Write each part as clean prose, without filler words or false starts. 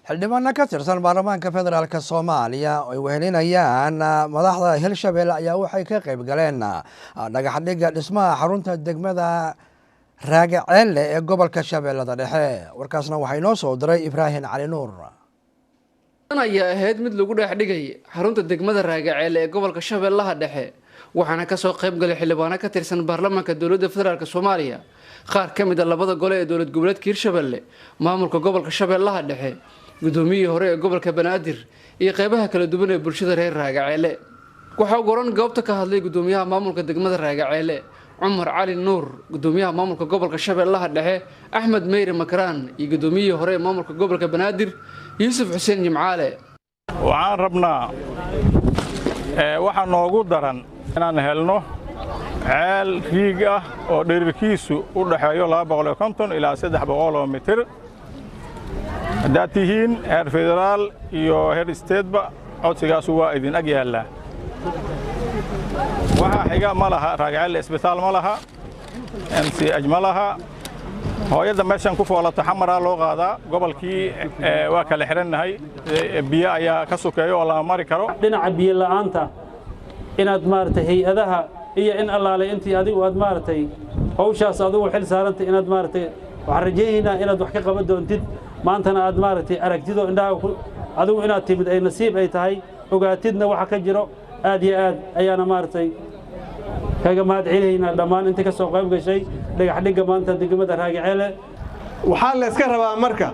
Xildhibaano ka tirsan baarlamaanka federaalka Soomaaliya ay wehelinayaan madaxda Hirshabelle ayaa waxay ka qayb galeen dhagaxdhigga dhismaha xarunta degmada Raagaceelle ee gobolka Shabeellada Dhexe. Warkaasna waxaa inoo soo diray Ibraahim Cali Nuur. Ayaa ahayd mid lagu dhex dhigay xarunta degmada Raagaceelle ee gobolka Shabeellaha Dhexe, waxaana kasoo qayb galay xildhibaano ka tirsan baarlamaanka dowladda federaalka Soomaaliya, qaar ka mid ah labada gole ee dowlad goboleedka Hirshabelle, maamulka gobolka Shabeellaha Dhexe, gudoomiyihii hore ee gobolka Banaadir iyo qeybaha kala duwan ee bulshada reer Raagaceelle. Waxaa ugu horan goobta ka hadlay gudoomiyaha maamulka degmada Raagaceelle, Cumar Cali Nuur, gudoomiyaha maamulka gobolka Shabeellaha Dhexe, Axmed Meyre Makraan, iyo gudoomiyihii hore ee maamulka gobolka Banaadir, Yuusuf Xuseen Jimcaale. Waxaan rabnaa, waxaa noogu daran inaan helno ceel riig ah oo dhererkiisu u dhaxeeyo 250 ilaa 300 oo mitir. Haddaad tihiin heer federaal iyo heer state-ba, codsigaasu waa idin ag yaallaa. Waxaa xiga, ma laha Raagacelle isbitaal, ma laha MCH, ma laha. Hooyadda meeshan ku foolata Xamaraa loo qaadaa. Gobolkii waa kala xidhannahay, biyo ayaa ka sokeeyo oo lama mari karo. Dhinaca biyo la'aanta inaad maaragtay hay'adaha iyo in allaale intii adigu aad maaragtay hawshaas adigu xil saarantay inaad maaragtay, waxaan rajaynaynaa inaad wax ka qaban doontid. Maantana aad maaragtay aragtido indhaha adigu inaad timid ay nasiib ay tahay, ogaatidna waxa ka jiro. Aad iyo aad ayaana maaragtay kaga mahad celinaynaa dhammaan intii ka soo qayb gashay dhagax dhigga maanta degmada Raagaceele. Waxaa la iska rabaa marka,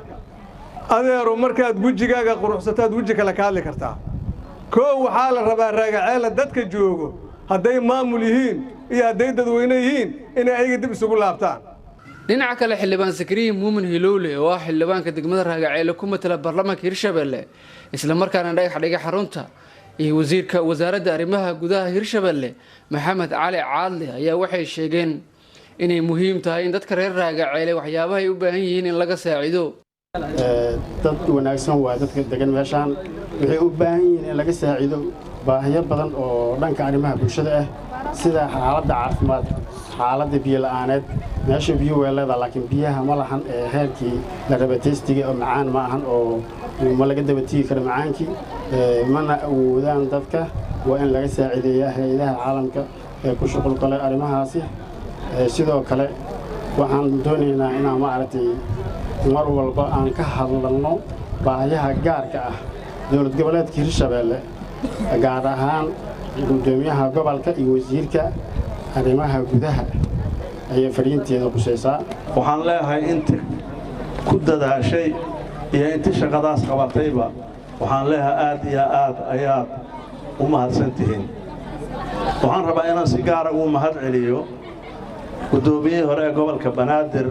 adeeru, markaad wejigaaga quruxsataad weji kale ka hadli kartaa. Koow, waxaa la rabaa Raagaceela dadka joogo, hadday maamul yihiin iyo hadday dadweyne yihiin, inay ayaga dib isugu laabtaan. Dhinaca kale, xildhibaan Sakariye Muumin Hilowle oo ah xildhibaanka degmada Raagaceele ku matala baarlamaanka Hirshabelle, islamarkaana dhagax dhigay xarunta, iyo wasiirka wasaaradda arrimaha gudaha Hirshabelle, Maxamed Cali Caadle, ayaa waxay sheegeen inay muhiim tahay in dadka reer Raagaceele waxyaabaha ay u baahan yihiin in laga saacido. Dad wanaagsan waa dadka degan meeshaan. Waxay u baahan yihiin in laga saacido baahiyo badan oo dhanka arrimaha bulshada ah, sida xaaladda caafimaad, xaaladda biyo la'aaneed. Meesha biyo way leedaha, laakiin biyaha ma lahan ee heerkii la raba taste-iga oo macaan ma ahan oo ma laga daba tigi karo macaankii, mana awoodaan dadka. Waa in laga saacideeyaa hay'adaha caalamka ee ku shuqul kale arrimahaasi. Sidoo kale waxaan doonaynaa inaan maaragtay mar walba aan ka hadlanno baahiyaha gaarka ah dowlad goboleedka Hirshabeelle, gaar ahaan guddoomiyaha gobolka iyo wasiirka arrimaha gudaha ayay fariinteeda qusaysaa. Waxaan leeyahay inti ku dadaashay iyo inti shaqadaas qabatayba, waxaan leeyahay aad iyo aad ayaad u mahadsan tihiin. Waxaan rabaa inaan si gaara ugu mahad celiyo guddoomiyihii hore ee gobolka Banaadir,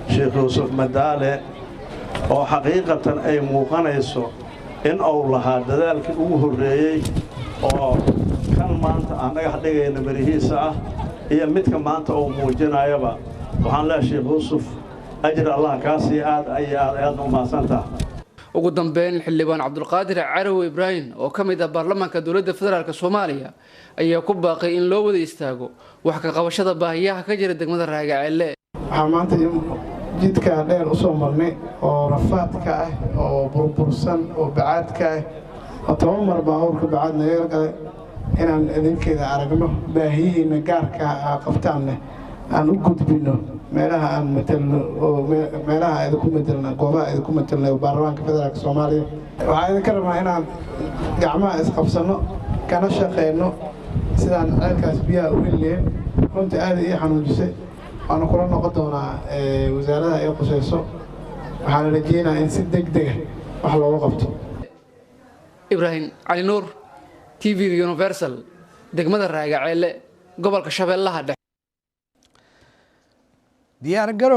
Sheekh Yuusuf Madaale, oo xaqiiqatan ay muuqanayso in uu lahaa dadaalkii ugu horreeyey oo kan maanta aan dhagax dhigayna mirihiisa ah iyo midka maanta uu muujinayaba. Waxaan leeyahay Sheekh Yuusuf, ajir Allah kaa sii, aad iyo aad ayaadna u mahadsantaha. Ugu dambeyn, xildhibaan Cabdulqaadir Carawi Ibraahim oo ka mid ah baarlamaanka dowladda federaalka Soomaaliya ayaa ku baaqay in loo wada istaago wax ka qabashada baahiyaha ka jira degmada Raagaceelle. Waxaan maanta jidkaa dheer usoo marnay oo rafaadka ah oo burbursan oo bacaadka ah oo 10 mar baabuurka bacaad naga galay, inaan idinkeeda aragno, baahiyihiina gaarka aa qabtaanne aan u gudbino meelaha aan matelno oo meelaha idinku matelna, goobaha idinku matelna oo baarlamaanka federaalka Soomaaliya. Waxaan idinka rabnaa inaan gacmaha isqabsanno kana shaqeyno sidaan ceelkaas biyaha u heli lahayn. Runtii aada ii xanuujisay, waana kula noqon doonaa wasaaradaha ay qusayso. Waxaana rajeynayaa in si deg dega wax looga qabto. Ibraahim Cali Nuur, TV Universal, degmada Raagaceelle, gobolka Shabeellaha Dhexe. Diyaar garow.